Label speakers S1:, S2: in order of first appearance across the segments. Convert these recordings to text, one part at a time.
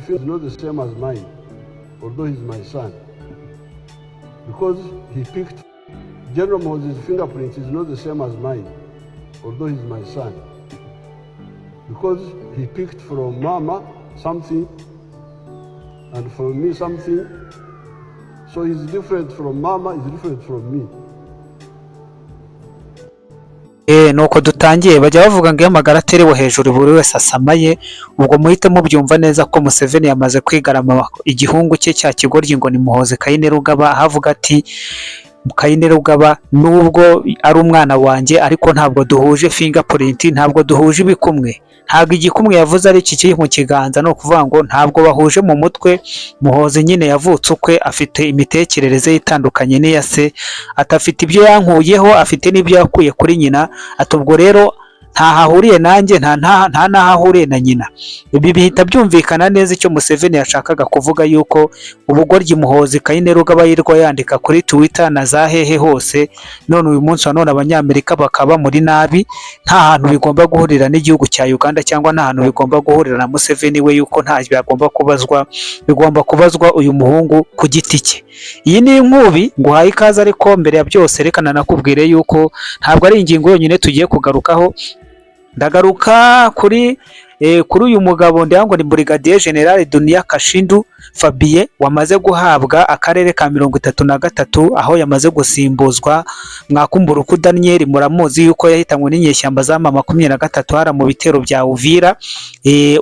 S1: Is not the same as mine, although he's my son. Because he picked General Moses' fingerprint is not the same as mine, although he's my son. Because he picked from Mama something and from me something. So he's different from Mama, he's different from me.
S2: Nuko dutangiye. Bajya bavuga ngo iyo amagara aterewe hejuru buri wese asamaye. Ubwo muhite mubyumva neza ko Museveni yamaze kwigarama igihungu cye cya kigoryi ngo ni Muhoozi Kainerugaba, aho avuga ati: "Kainerugaba nubwo ari umwana wanjye, ariko ntabwo duhuje fingerprint, ntabwo duhuje ibikumwe." Ntabwo igikumwe yavuze ari iki kiri mu kiganza, ni ukuvuga ngo ntabwo bahuje mu mutwe. Muhoozi nyine yavutse ukwe, afite imitekerereze ye itandukanye n'iya se. Ati: "Afite ibyo yankuyeho, afite n'ibyo yakuye kuri nyina." Ati: "Ubwo rero ntaho ahuriye nanjye, nta n'aho ahuriye na nyina." Ibi bihita byumvikana neza icyo Museveni yashakaga kuvuga, yuko ubugoryi Muhoozi Kainerugaba yirirwa yandika kuri Twitter na za hehe hose, none uyu munsi wa none Abanyamerika bakaba bamuri nabi, nta hantu bigomba guhurira n'igihugu cya Uganda cyangwa nta hantu bigomba guhurira na Museveni we, yuko nta byagomba kubazwa, bigomba kubazwa uyu muhungu ku giti cye. Iyi ni inkubi nguhaye ikaze, ariko mbere ya byose reka nanakubwire yuko ntabwo ari ingingo yonyine tugiye kugarukaho. Ndagaruka kuri uyu mugabo, ngira ngo ni Brigadier General Dunia Kashindu Fabien, wamaze guhabwa akarere ka 33, aho yamaze gusimbuzwa Mwakumburuku Daniel. Muramuzi yuko yahitanywe n'inyeshyamba za M23 hara mu bitero bya Uvira.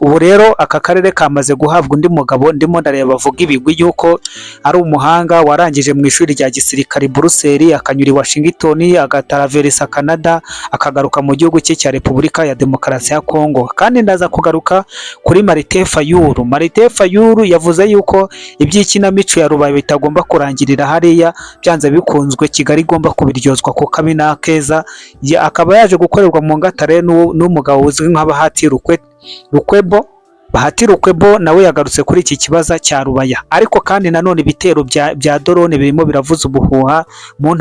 S2: Ubu rero aka karere kamaze guhabwa undi mugabo ndimo ndareba bavuga ibigwi yuko ari umuhanga warangije mu ishuri rya gisirikare i Buruseli, akanyura i Washington, agataraverisa Canada, akagaruka mu gihugu cye cya Repubulika ya Demokarasi ya Kongo. Kandi ndaza kugaruka kuri Martin Fayulu. Martin Fayulu yavuze yuko iby'ikinamico ya Rubaya bitagomba kurangirira hariya, byanze bikunzwe Kigali igomba kubiryozwa ku kabi n'akeza. Akaba yaje gukorerwa mu ngatare n'umugabo uzwi nka Bahati Lukwebo. Bahati Lukwebo nawe yagarutse kuri iki kibazo cya Rubaya. Ariko kandi nanone ibitero bya drone birimo biravuza ubuhuha mu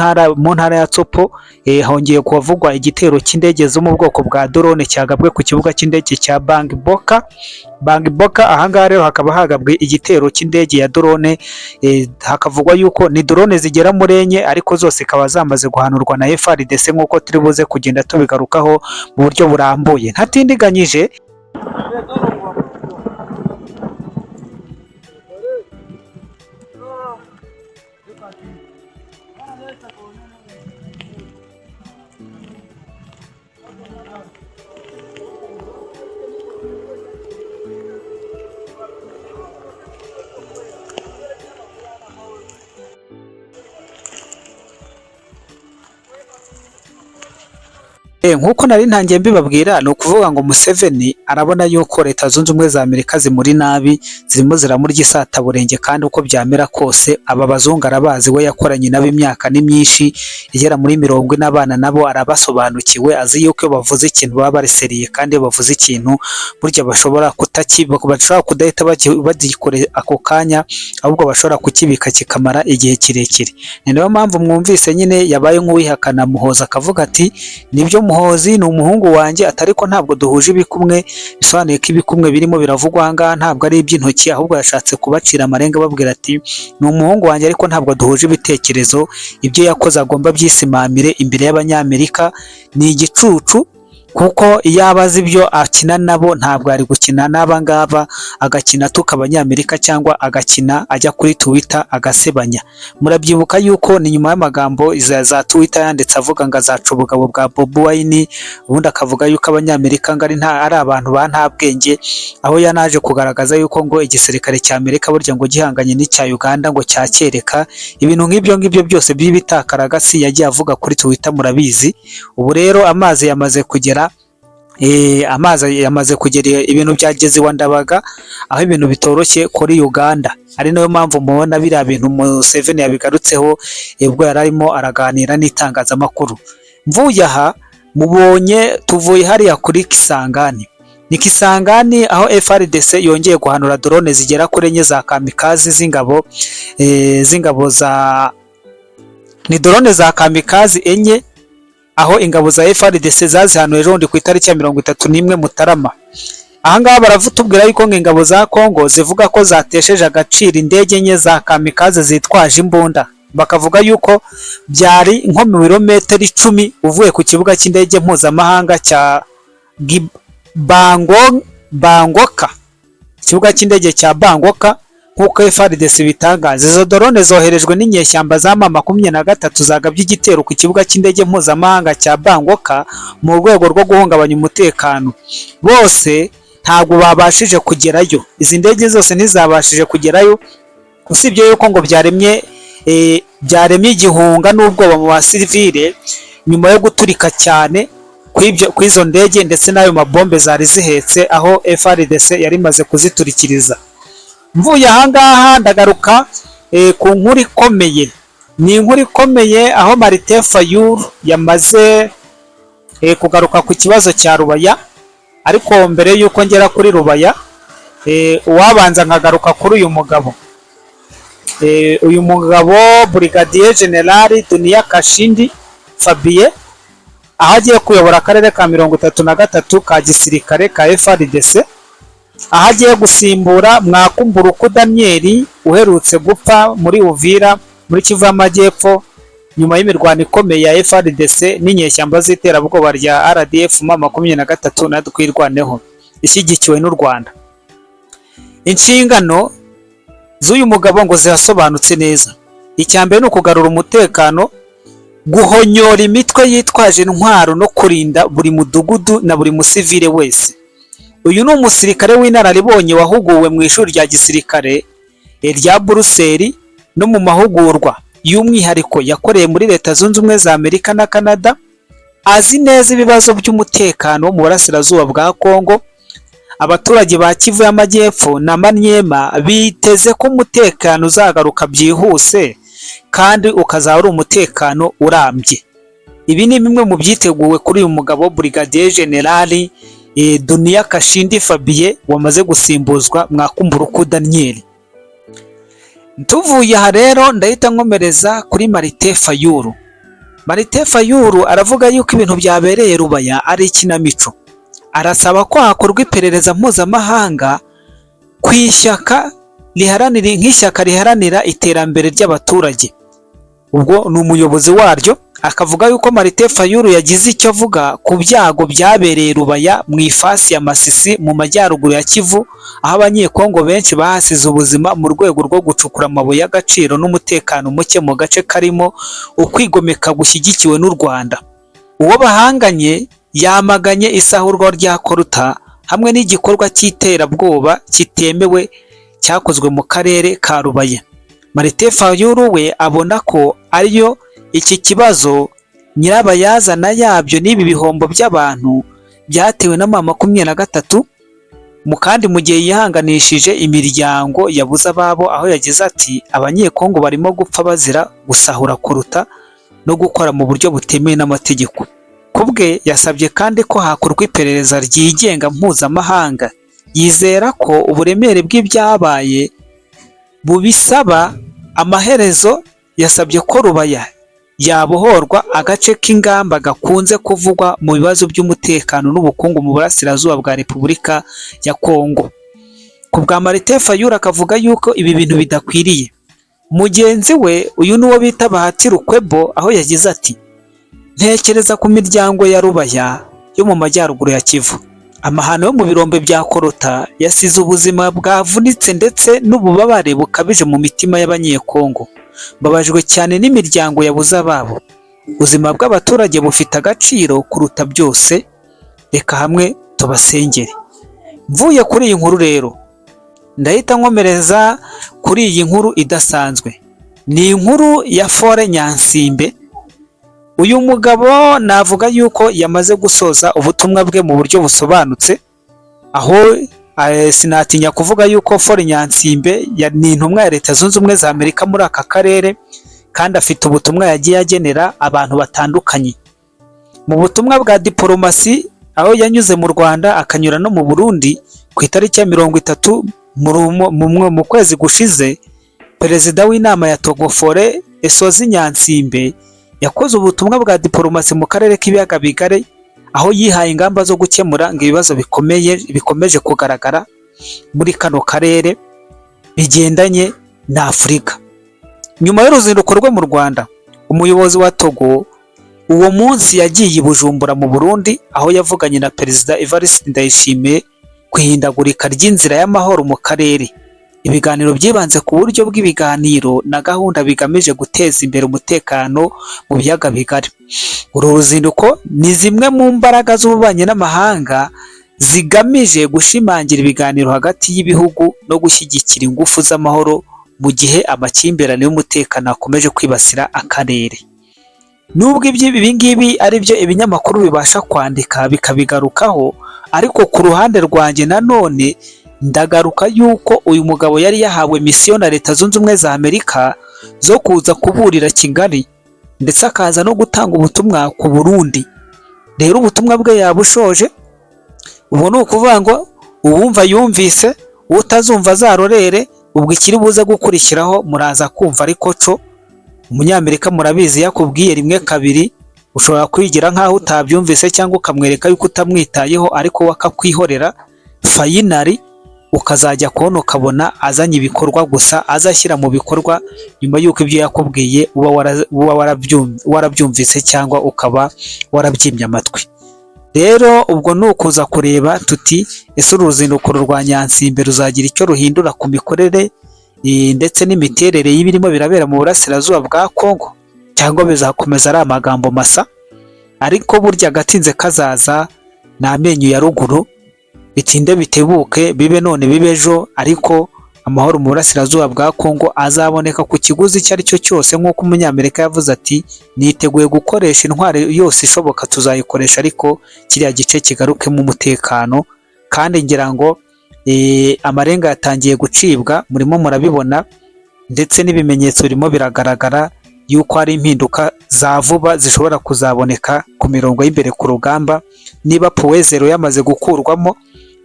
S2: ntara ya Tshopo. Hongeye kuvugwa igitero cy'indege zo mu bwoko bwa drone cyagabwe ku kibuga cy'indege cya Bangboka. Bangboka, ahangaha rero hakaba hagabwe igitero cy'indege ya drone, hakavugwa yuko ni drone zigera muri enye, ariko zose zikaba zamaze guhanurwa na FARDC, nk'uko turi buze kugenda tubigarukaho mu buryo burambuye ntatindiganyije. Nk'uko nari ntangiye mbibabwira, ni ukuvuga ngo Museveni arabona yuko Leta Zunze Ubumwe za Amerika zimuri nabi, zirimo ziramurya isataburenge. Kandi uko byamera kose aba bazungu arabazi, we yakoranye nabo imyaka ni myinshi igera muri 40, abana nabo arabasobanukiwe, azi yuko iyo bavuze ikintu baba bari sérieux, kandi iyo bavuze ikintu burya bashobora kudahita bagikora ako kanya, ahubwo bashobora kukibika kikamara igihe kirekire. Ni nayo mpamvu mwumvise nyine yabaye nk'uwihakana Muhoozi, akavuga ati: "Nibyo, Muhoozi ni umuhungu wanjye," ati, "ariko ntabwo duhuje ibikumwe." Bisobanuye ko ibikumwe birimo biravugwa aha ngaha ntabwo ari iby'intoki, ahubwo yashatse kubacira amarenga ababwira ati: "Ni umuhungu wanjye, ariko ntabwo duhuje ibitekerezo. Ibyo yakoze agomba byisimamire imbere y'Abanyamerika." Ni igicucu, kuko iyo aba azi ibyo akina nabo ntabwo ari gukina n'aba ngaba, agakina atuka Abanyamerika cyangwa agakina ajya kuri Twitter agasebanya. Murabyibuka yuko ni nyuma y'amagambo za Twitter yanditse avuga ngo azaca ubugabo bwa Bobi Wine, ubundi akavuga yuko Abanyamerika ngo ari abantu ba nta bwenge, aho yanaje kugaragaza yuko ngo igisirikare cya Amerika burya ngo gihanganye n'icya Uganda ngo cyakereka ibintu nk'ibyo ngibyo byose by'ibitakaragasi yagiye avuga kuri Twitter, murabizi. Ubu rero amazi yamaze kugera, ibintu byageze iwa Ndabaga, aho ibintu bitoroshye kuri Uganda, ari nayo mpamvu mubona biriya bintu Museveni yabigarutseho ubwo yari arimo araganira n'itangazamakuru. Mvuye aha mubonye tuvuye hariya kuri Kisangani, ni Kisangani aho FARDC yongeye guhanura drone zigera kuri enye za kamikazi z'ingabo za, ni drone za kamikazi enye, aho ingabo za FARDC zazihanuye ejo bundi ku itariki ya 31 Mutarama. Ahangaha baravutubwira yuko ngo ingabo za Kongo zivuga ko zatesheje agaciro indege enye za kamikaze zitwaje imbunda, bakavuga yuko byari nko mu birometero 10 uvuye ku kibuga cy'indege mpuzamahanga cya Bangoka, ikibuga cy'indege cya Bangoka, nk'uko FARDC bitangaza. Izo drone zoherejwe n'inyeshyamba za M23 zagabye igitero ku kibuga cy'indege mpuzamahanga cya Bangoka mu rwego rwo guhungabanya umutekano. Bose ntabwo babashije kugerayo, izi ndege zose ntizabashije kugerayo, usibye yuko ngo byaremye igihunga n'ubwoba mu basivile nyuma yo guturika cyane kw'izo ndege ndetse n'ayo mabombe zari zihetse, aho FARDC yari imaze kuziturikiriza. Mvuye ahangaha ndagaruka ku nkuru ikomeye. Ni inkuru ikomeye aho Martin Fayulu yamaze kugaruka ku kibazo cya Rubaya. Ariko mbere y'uko ngera kuri Rubaya, uwabanza nkagaruka kuri uyu mugabo, uyu mugabo Brigadier General Dunia Kashindi Fabien, aho agiye kuyobora akarere ka 33 ka gisirikare ka FARDC, aho agiye gusimbura Mwakumburuku Daniel uherutse gupfa muri Uvira muri Kivu y'Amajyepfo nyuma y'imirwano ikomeye ya FARDC n'inyeshyamba z'iterabwoba rya RDF M23 na Twirwaneho ishyigikiwe n'u Rwanda. Inshingano z'uyu mugabo ngo zirasobanutse neza. Icya mbere ni ukugarura umutekano, guhonyora imitwe yitwaje intwaro no kurinda buri mudugudu na buri musivile wese. Uyu ni umusirikare w'inararibonye wahuguwe mu ishuri rya gisirikare rya Buruseli no mu mahugurwa y'umwihariko yakoreye muri Leta Zunze Ubumwe za Amerika na Canada. Azi neza ibibazo by'umutekano wo mu burasirazuba bwa Kongo. Abaturage ba Kivu y'Amajyepfo na Maniema biteze ko umutekano uzagaruka byihuse kandi ukazaba ari umutekano urambye. Ibi ni bimwe mu byiteguwe kuri uyu mugabo Brigadier General Dunia Kashindi Fabien wamaze gusimbuzwa Mwakumburuku Daniel. Tuvuye aha rero ndahita nkomereza kuri Martin Fayulu. Martin Fayulu aravuga yuko ibintu byabereye Rubaya ari ikinamico. Arasaba ko hakorwa iperereza mpuzamahanga ku ishyaka riharanira, nk'ishyaka riharanira iterambere ry'abaturage. Ubwo ni umuyobozi waryo, akavuga yuko Martin Fayulu yagize icyo avuga ku byago byabereye Rubaya mu ifasi ya Masisi mu majyaruguru ya Kivu, aho Abanyekongo benshi bahasize ubuzima mu rwego rwo gucukura amabuye y'agaciro n'umutekano muke mu gace karimo ukwigomeka gushyigikiwe n'u Rwanda. Uwo bahanganye yamaganye isahurwa rya coltan hamwe n'igikorwa cy'iterabwoba kitemewe cyakozwe mu karere ka Rubaya. Martin Fayulu we abona ko ariyo iki kibazo nyirabayazana yabyo n'ibi bihombo by'abantu byatewe na M23 mu kandi mu gihe yihanganishije imiryango yabuze ababo, aho yagize ati: "Abanyekongo barimo gupfa bazira gusahura kuruta no gukora mu buryo butemewe n'amategeko." Ku bwe yasabye kandi ko hakorwa iperereza ryigenga mpuzamahanga, yizera ko uburemere bw'ibyabaye bubisaba. Amaherezo yasabye ko Rubaya yabohorwa, agace k'ingamba gakunze kuvugwa mu bibazo by'umutekano n'ubukungu mu burasirazuba bwa Repubulika ya Kongo. Ku bwa Martin Fayulu akavuga yuko ibi bintu bidakwiriye. Mugenzi we uyu ni uwo bita Bahati Lukwebo, aho yagize ati: "Ntekereza ku miryango ya Rubaya yo mu majyaruguru ya Kivu. Amahano yo mu birombe bya coltan yasize ubuzima bwavunitse ndetse n'ububabare bukabije mu mitima y'Abanyekongo. Mbabajwe cyane n'imiryango yabuze ababo. Ubuzima bw'abaturage bufite agaciro kuruta byose, reka hamwe tubasengere." Mvuye kuri iyi nkuru rero ndahita nkomereza kuri iyi nkuru idasanzwe. Ni inkuru ya Faure Gnassingbé. Uyu mugabo navuga yuko yamaze gusoza ubutumwa bwe mu buryo busobanutse, aho sinatinya kuvuga yuko Faure Gnassingbé ni intumwa ya Leta Zunze Ubumwe za Amerika muri aka karere, kandi afite ubutumwa yagiye agenera abantu batandukanye. Mu butumwa bwa diporomasi, aho yanyuze mu Rwanda akanyura no mu Burundi ku itariki ya 30 mu kwezi gushize, perezida w'inama ya Togo Faure Essozimna Gnassingbé yakoze ubutumwa bwa diporomasi mu karere k'ibiyaga bigari. Aho yihaye ingamba zo gukemura ngo ibibazo bikomeye bikomeje kugaragara muri kano karere bigendanye na Afurika. Nyuma y'uruzinduko rwe mu Rwanda, umuyobozi wa Togo uwo munsi yagiye i Bujumbura mu Burundi, aho yavuganye na Perezida Evariste Ndayishimiye ku ihindagurika ry'inzira y'amahoro mu karere. Ibiganiro byibanze ku buryo bw'ibiganiro na gahunda bigamije guteza imbere umutekano mu biyaga bigari. Uru ruzinduko ni zimwe mu mbaraga z'ububanyi n'amahanga zigamije gushimangira ibiganiro hagati y'ibihugu no gushyigikira ingufu z'amahoro mu gihe amakimbirane y'umutekano akomeje kwibasira akarere. Nubwo ibi ngibi ari byo ibinyamakuru bibasha kwandika bikabigarukaho, ariko ku ruhande rwanjye nanone ndagaruka yuko uyu mugabo yari yahawe misiyo na Leta Zunze Ubumwe za Amerika zo kuza kuburira Kigali, ndetse akaza no gutanga ubutumwa ku Burundi. Rero ubutumwa bwe yabushoje. Ubu ni ukuvuga ngo uwumva yumvise, utazumva azarorere. Ubwo ikiri buze gukurikiraho muraza kumva. Ariko co Umunyamerika murabizi, yakubwiye rimwe, kabiri, ushobora kwigira nk'aho utabyumvise cyangwa ukamwereka yuko utamwitayeho, ariko we akakwihorera. Finally ukazajya kubona ukabona azanye ibikorwa gusa, azashyira mu bikorwa nyuma y'uko ibyo yakubwiye uba warabyumvise cyangwa ukaba warabyimye amatwi. Rero ubwo ni ukuza kureba tuti: ese uru ruzinduko rwa Gnassingbé ruzagira icyo ruhindura ku mikorere ndetse n'imiterere y'ibirimo birabera mu burasirazuba bwa Kongo, cyangwa bizakomeza ari amagambo masa? Ariko burya agatsinze kazaza ni amenyo ya ruguru. Bitinde bitebuke, bibe none bibe ejo, ariko amahoro mu burasirazuba bwa Kongo azaboneka ku kiguzi icyo ari cyo cyose, nk'uko Umunyamerika yavuze ati: "Niteguye gukoresha intwaro yose ishoboka, tuzayikoresha, ariko kiriya gice kigarukemo umutekano." Kandi ngira ngo amarenga yatangiye gucibwa, murimo murabibona, ndetse n'ibimenyetso birimo biragaragara yuko hari impinduka za vuba zishobora kuzaboneka ku mirongo y'imbere ku rugamba, niba Point Zéro yamaze gukurwamo.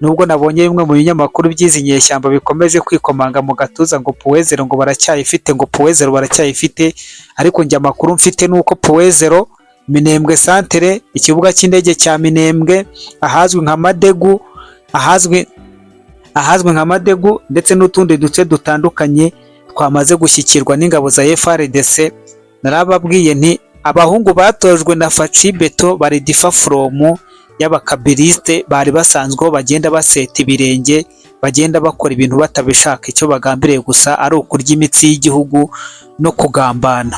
S2: Nubwo nabonye bimwe mu binyamakuru by'izi nyeshyamba bikomeje kwikomanga mu gatuza ngo Point Zéro ngo baracyayifite, ngo Point Zéro baracyayifite, ariko njye amakuru mfite ni uko Point Zéro, Minembwe santere, ikibuga cy'indege cya Minembwe, ahazwi nka Madegu, ahazwi nka Madegu ndetse n'utundi duce dutandukanye twamaze gushyikirwa n'ingabo za FARDC. Narababwiye nti abahungu batojwe na Fatshi Béton bari different from y'abakabiliste bari basanzweho, bagenda baseta ibirenge, bagenda bakora ibintu batabishaka, icyo bagambiriye gusa ari ukurya imitsi y'igihugu no kugambana.